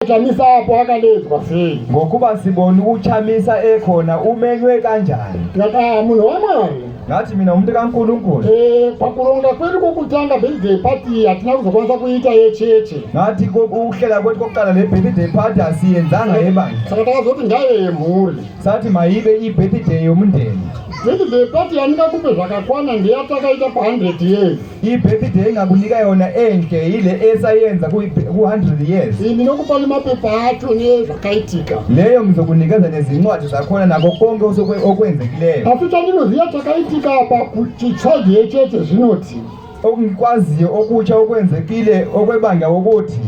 Chamisa apo akadeedzwa sei? Ngokuba sibona uChamisa ekhona umenywe kanjani? Ndikati ah, munhu waMwari. Ngathi mina umuntu kaNkulunkulu. Eh, pakuronga kwedu kwokutanga birthday party hatina kuzokwanisa kuita yecheche. Ngathi ukuhlela kwethu kokuqala le birthday party asiyenzanga yebandla. Saka takazoti ngaive yemhuri. Sathi mayibe i-birthday yomndeni. Birthday party yandingakupe zvakakwana ndeyatakaita pa100 years. I-birthday engakunika yona enhle yile esayenza ku-100 years. Ndinokupa nemapepa acho nezvakaitika. Leyo ngizokunikeza nezincwadi zakhona nako konke okwenzekileyo. Asi chandinoziva chakaitika apa kuchitsvagi yecheche zvinoti okungikwaziyo okutsha okwenzekile okwebanga wokuthi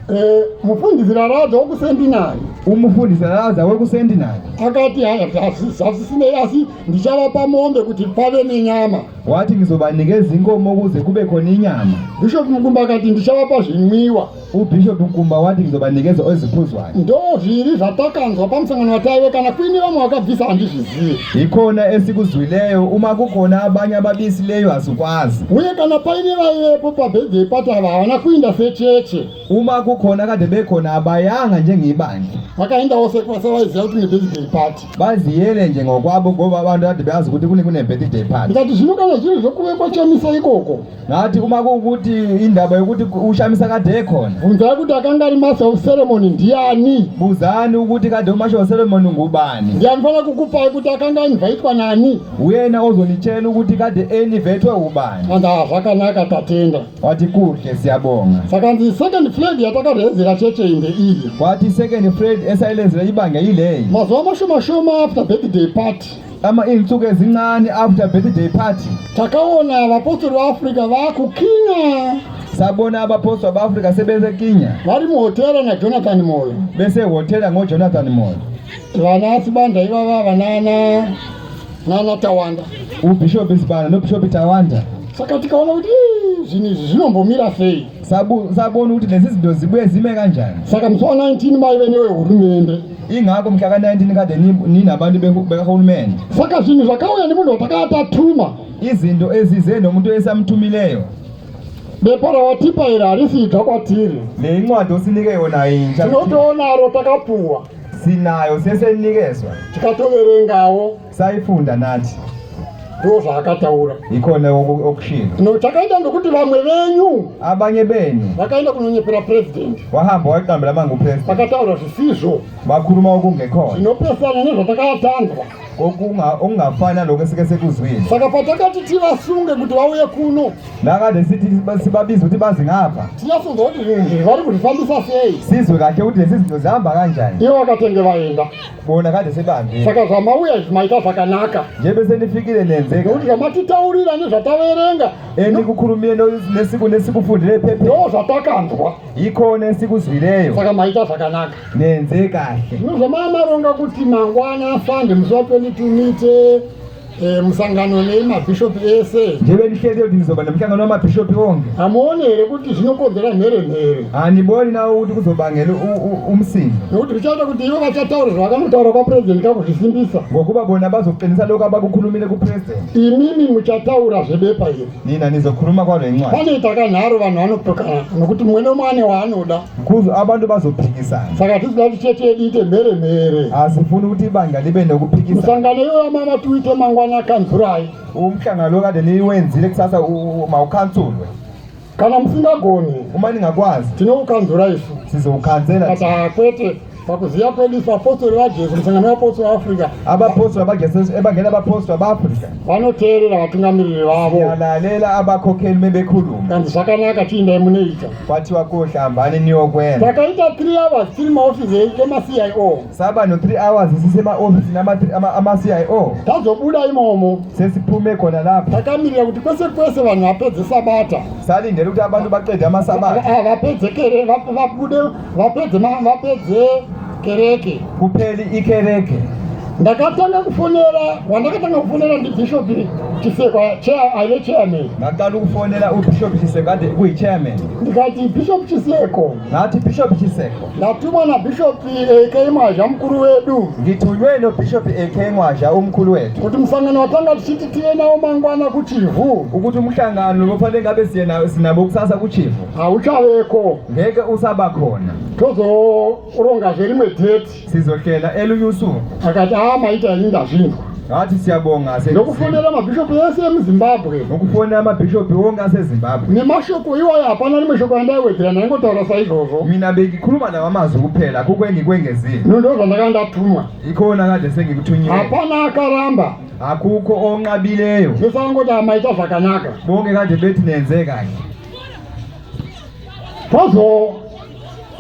Eh, mufundisi Raraza wokuSentinari umufundisi Raraza wekuSentinari akati haya zvazvisinei asi ndichavapa mombe kuti pave nenyama. Wathi ngizobanikeza inkomo ukuze kube khona inyama. Bishop Mukumba akati ndichavapa zvinwiwa. UBishop Mukumba wathi ngizobanikeza eziphuzwayo. Ndozviri zvatakanzwa pamusangano wataive kana kuine vamwe vakabvisa handizvizive. Ikhona esikuzwileyo uma kukhona abanye ababisileyo asikwazi. Uye kana paine vaivepo pabirthday party ava havana kuinda secheche. Uma kukhona kade bekhona abayanga njengebandla. Vakaendawo sevaiziva kuti nebirthday party. Baziyele nje ngokwabo ngoba abantu kade beyazi ukuthi kune kune birthday party. Ndikati zvino kana zviri zvokuvekwa chamisa ikoko. Ngathi uma kuwukuthi indaba yokuthi uShamisa kade ekhona. Bvunzai kuti akanga ari master of ceremony ndiani? Buzani ukuthi kade umaster of ceremony ngubani? Ndiani fanira kukupai kuti akanga invitwa nani? Uyena ozonitshela ukuthi kade enivethwe ubani. Anda zvakanaka tatenda. Wathi kuhle siyabonga. Saka nzi second flag yatakarezera cheche inde iyi. Wathi second flag esayilezela ibanga yileyi. Mazuva mashoma shoma after birthday party. Ama insuku ezincane after birthday party. Takaona vapostori vaAfrica vakuKenya. Sabona abapostori baAfrica sebeseKenya. Vari muhotera naJonathan Moyo. Besehotera ngoJonathan Moyo. Vana Sibanda ivava vanana nana Tawanda. UBishop Sibanda noBishop Tawanda. Saka tikaona kuti zvinhu izvi zvinombomira sei? Sabona ukuthi lezi zinto zibuye zime kanjani. Saka musi wa 19 maive newehurumende. Ingakho mhla ka-19 kade ninabantu bekahulumende. Saka zvinhu zvakauya nemunhu watakanga tatuma. Izinto ezize nomuntu esamthumileyo. Bepa rawatipa iri harisi idzva kwatiri. Le incwadi osinike yona intsha. Tinotoonaro takapuwa. Sinayo sesenikezwa. Tikatoverengawo. Sayifunda nathi. Ndo zvaakataura. Ikhona okushilo. No chakaita ndokuti vamwe venyu abanye benu vakaenda kunonyepera president. Wahamba waqambela amanga upresident. Vakataura zvisizvo. Bakhuluma okungekhona. Zvinopesana nezvatakatanzwa. Okungafani nalokho esike sekuzwile. Saka patakati tivasunge kuti vauye kuno. Nakade sithi sibabize ukuthi baze ngapha. Tinyatsonzwa kuti zvinhu izvi vari kuzvifambisa sei. Sizwe kahle ukuthi lezi zinto zihamba kanjani. Ivo vakatenge vaenda. Bona kade sebambile. Saka zvamauya izvi maita zvakanaka. Njebe senifikile nenzeka. Nekuti zvamatitaurira nezvataverenga. Enikukhulumile nesiku nesikufundile ephepheni. Ndo zvatakanzwa. Yikhona esikuzwileyo. Saka maita zvakanaka. Nenze kahle. Zvino zvamamaronga kuti mangwana Sunday musi wa 22 muite Eh, musangano nemabhishopi ese. Njebe nihleli kuti nizoba nomhlangano wamabhishopi wonke. Hamuoni here kuti zvinokonzera mhere mhere? Haniboni nawo kuti kuzobangela umsindo. Nokuti zvichaita kuti ivo vachataura zvavakanotaura kwapresident kakuzvisimbisa. Ngokuba bona bazoqinisa lokho abakukhulumile kupresident. Imimi muchataura zvebepa iri. Nina nizokhuluma kwalo incwadi. Panoita kanharo vanhu vanopokana nokuti mumwe nomwe ane waanoda. Kuzo abantu bazophikisana. Saka tisida kuti chechi yedu iite mhere mhere. Asifuni ukuthi ibandla libe nokuphikisana. Musangano iyoyo mama tuite mangwana kanzurai. Umhlangano lo kade niwenzile kusasa mawukhansulwe. Kana musingagoni. Uma ningakwazi. Tinoukanzura isu. Sizowukhansela. Kata kwete pakuziva kwedu isu vapostori vaJesu musangano wevapostori veAfrica. Abapostori baJesu ebangela abapostori baAfrica. Vanoteerera vatungamiriri vavo. Siyalalela abakhokheli mebekhuluma. Kanzi zvakanaka chiindai munoita. Kwathiwa kuhle hambani niyokwenza. Takaita 3 hours tiri maofisi emaCIO. Saba no 3 hours sisema-ofisi ama-CIO. Tazobuda imomo. Sesiphume khona lapho. Takamirira kuti kwese kwese vanhu vapedze sabata. Salindele ukuthi abantu baqede amasabatha. Ah, vapedze kere vabude vapedze vapedze kereke. Kupheli ikereke. Ndakatanga kufonera wandakatanga kufonera ndibishop Chiseko chair aive chairman. Ndaqala ukufonela uBishop Chiseko kade kuyi-chairman. Ndikati Bishop Chiseko. Ngathi Bishop Chiseko. Ndatumwa naBishop AK Mwazha mukuru wedu. Ngithunywe noBishop AK Mwazha umkhulu wethu. Kuti musangano watanga tichiti tiye nawo mangwana kuChivhu. Ukuthi umhlangano lofanele ngabe siye nawo sinabo kusasa kuChivhu. Hauchaveko. Ngeke usaba khona. Tozorongazve rimwe date. Sizohlela elunye usuku. Akati a maita ini ndazvinzwa. Ngathi siyabonga Ndokufonera mabhishopu ese emuZimbabwe. Nokufonera amabhishopi wonke aseZimbabwe. Nemashoko iwayo hapana rimwe shoko randaiwedzera, ndaingotaura saizvozvo. Mina bengikhuluma lawa mazwi kuphela, akukho engikwengezile. No, ndo zvandakanga ndatumwa. Ikhona kade sengikuthunyiwe. Hapana akaramba. Akukho onqabileyo. Ndosangoti amaita zvakanaka. Bonke kade bethi nenze kahle. Kwazo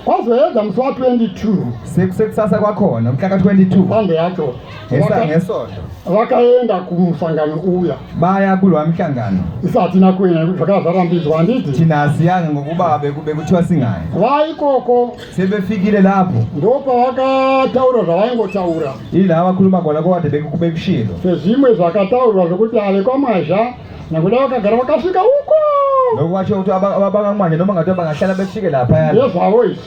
kwazoedza musi wa22. Sekusekusasa kwakhona mhla ka-22. Sunday yacho. Ngesonto. Vakaenda kumusangano uya. Baya kulowa mhlangano. Isu hatina kuenda nekuti zvakanga zvarambidzwa handiti? Thina asiyanga ngokuba bekuthiwa singayi. Vaikoko. Sebefikile lapho. Ndopavakataura zvavaingotaura. Ila abakhuluma khona kokade bekushilo. Sezvimwe zvakataurwa zvokuti ave kwaMwazha nekuda vakagara vakasvika uko. Nokwasho ukuthi abakamwanje noma ngathiwa bangahlala befike laphaya. Ndezvavo izvi.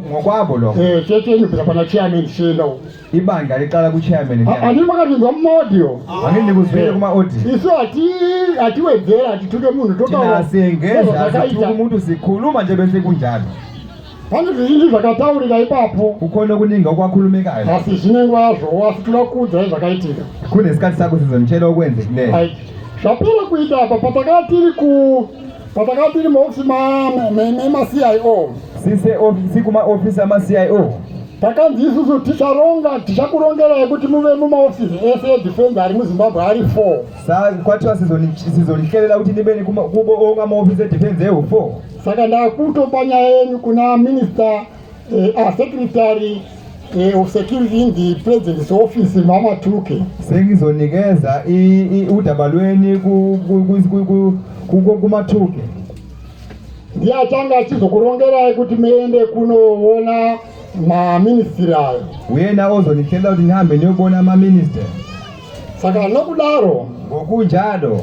Ngokwabo lokho. Eh, chechi yenyu bvira pana chairman tichienda uko. Ibandla liqala ku-chairman. Handini makazvinzwa mumaaudio? Handini ndikuzwile kuma-audio. Isu hatiwedzera, hatituke munhu, totaura. Thina siyengeza, asithuki umuntu, sikhuluma nje bese kunjalo. Pane zvizhinji zvakataurika ipapo. Kukhona okuningi okwakhulumekayo. Asi zvine nguva yazvo, asi toda kukuudzai zvakaitika. Kunesikhathi sakho sizonitshela okwenzekileyo. Right. Zvapera kuita apa patakanga tiri ku patakanga tiri muofisi memaCIO. Sise ofisi kuma-ofisi ama-CIO. Takanzi isusu ticharonga tichakurongerai kuti muve mumaofisi ese edefense ari muZimbabwe ari 4. Sa kwathiwa sizonihlelela ukuthi nibe kubo onke ama-ofisi edefense ewu-4. Saka ndakutopa nyaya yenyu kuna minister secretary of security in the president's office, Mama Tuke. Sengizonikeza udaba lweni kuMathuke. Ndiye achange achizokurongerai kuti muende kunoona maministiri ayo. Uyena ozonihlela kuti nihambe niyobona amaminister. Saka nokudaro, Ngokunjalo,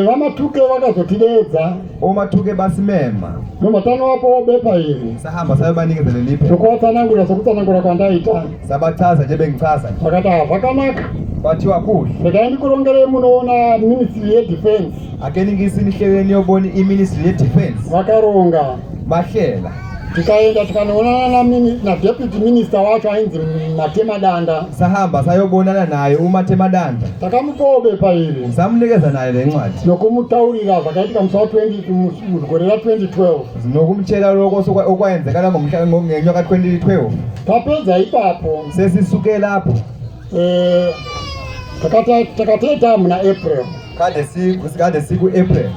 VaMatuke vakazotideedza. OMathuke basimema. Ndomatanovapawo bepa iri. Sahamba sayobanikeza leli phepha. Ndokuvatsanangurira sokutsanangura kwandaita. Sabachaza nje bengichaza nje. Vakati ah, zvakanaka. Kwathiwa kuhle. Regai ndikurongerei munoona ministry yedefense. Ake ningisi nihlele niyobona i-ministry ye-defense. Vakaronga. Bahlela. Tikaenda tikanoonana nadeputy minister wacho ainzi Matemadanda. Sahamba sayobonana naye uMatemadanda. Takamupawo bepa iri. Samunikeza naye le ncwadi. Nokumutaurira zvakaitika musi wa20 mugore ra2012. Nokumtshela lokho okwayenzekala ngomhla ngenyaka ka-2012. Tapedza ipapo. Sesisuke lapho. Takatoita muna April. Kade siku-April.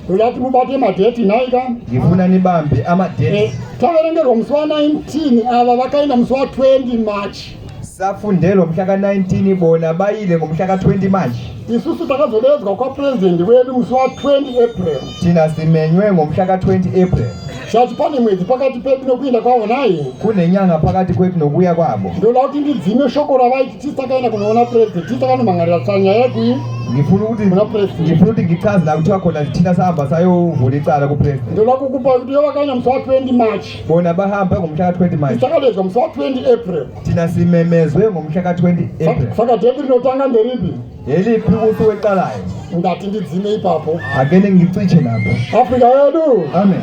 Ndoda kuti mubate madheti nhaika. Ngifuna nibambe amadheti. Taverengerwa musi wa19, ava vakaenda musi wa20 March. Safundelwa mhla ka-19, bona bayile ngomhla ka-20 March. Isusu takazodedzwa kwapurezidendi wedu musi wa20 April. Thina simenywe ngomhla ka-20 April. Chati pane mwedzi pakati pedu nokuenda kwavo nai. Kunenyanga phakathi kwethu nokuya kwabo. Ndoda kuti ndidzime shoko ravaiti tisi takaenda kunoona purezidendi, tisi takanomhangarira tsanya yekui Ngifuna ukuthi kuna president. Ngifuna ukuthi ngichaze la kuthiwa khona thina sahamba sayovula icala kupresident. Ndoda kukupa kuti ivo vakaenda musi wa20 March. Bona bahamba ngomhla ka-20 March. Takadedzwa musi wa20 April. Thina simemezwe ngomhla ka-20 April. Saka date rinotanga nderipi? Yeliphi usuku eqalayo? Ndati ndidzime ipapo. Ake ningicitshe lapho. Afrika yedu. Amen.